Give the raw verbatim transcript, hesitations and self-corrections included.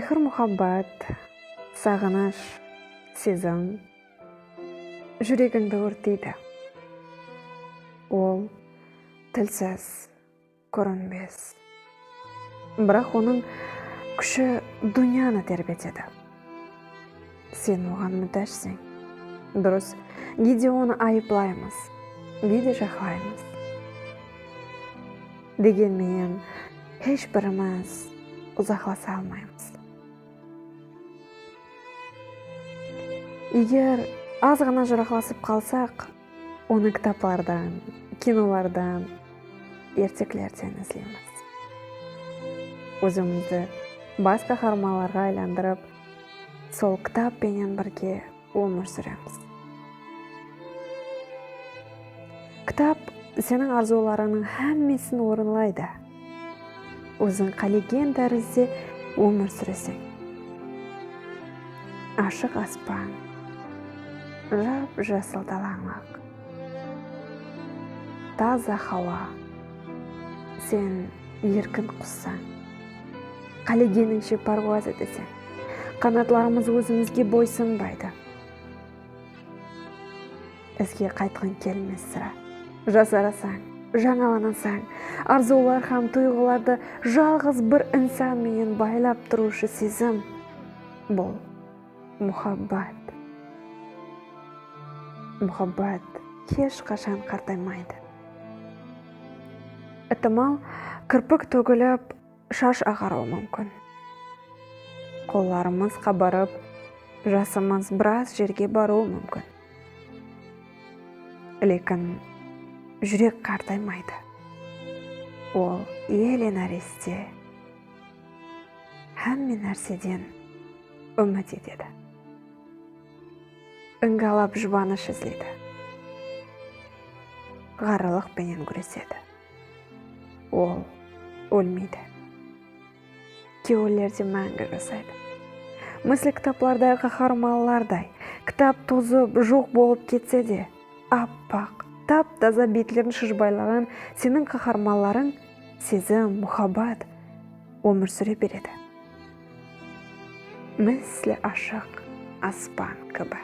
Qır muhabbat, saǵınısh, sezim júregińdi órteydi. Ol tilsiz, kórinbes. Biraq onıń kúshi dúnyanı terbetedi. Sen oǵan mútájseń. Durıs, geyde onı ayıplaymız, geyde jaqlaymız. Degen menen, hesh birimiz uzaqlasa almaymız. Eger az ǵana jıraqlasıp qalsaq, onı kitaplardan, kinolardan, erteklerden izleymiz. Ózimizdi bas qaharmanlarǵa aylandırıp, sol kitap penen birge ómir súremiz. Kitap seniń arzıwlarıńnıń hámmesin orınlaydı. Óziń qálegen tárizde ómir súreseń. Ashıq aspan, jap-jasıl dalańlıq, taza hawa, sen erkin qussań. Qálegenińshe párwaz eteseń. Qanatlarımız ózimizge boysınbaydı. Izge qaytqıń kelmes sirá. Jasarasań, jańalanasań, arzıwlar hám tuyǵılardı jalǵız bir insan menen baylap turıwshı sezim, bul muhabbat. Muhabbat hesh qashan qartaymaydı. Itimal, kirpik tógilip, shash aǵarıwı múmkin. Qollarımız qabarıp, jasımız biraz jerge barıwı múmkin. Lekin júrek qartaymaydı. Ol ele náreste, hámme nárseden úmit etedi. Ińgalap jubanısh izleydi. Ǵarrılıq penen gúresedi. Ol ólmeydi. Kewillerde máńgi jasaydı. Misli kitaplardaǵı qaharmanlarday, kitap tozıp, joq bolıp ketse de, appaq, tap-taza betlerin shıjbaylaǵan seniń qaharmanlarıń, sezim, muhabbat ómir súre beredi. Misli ashıq aspan kibi.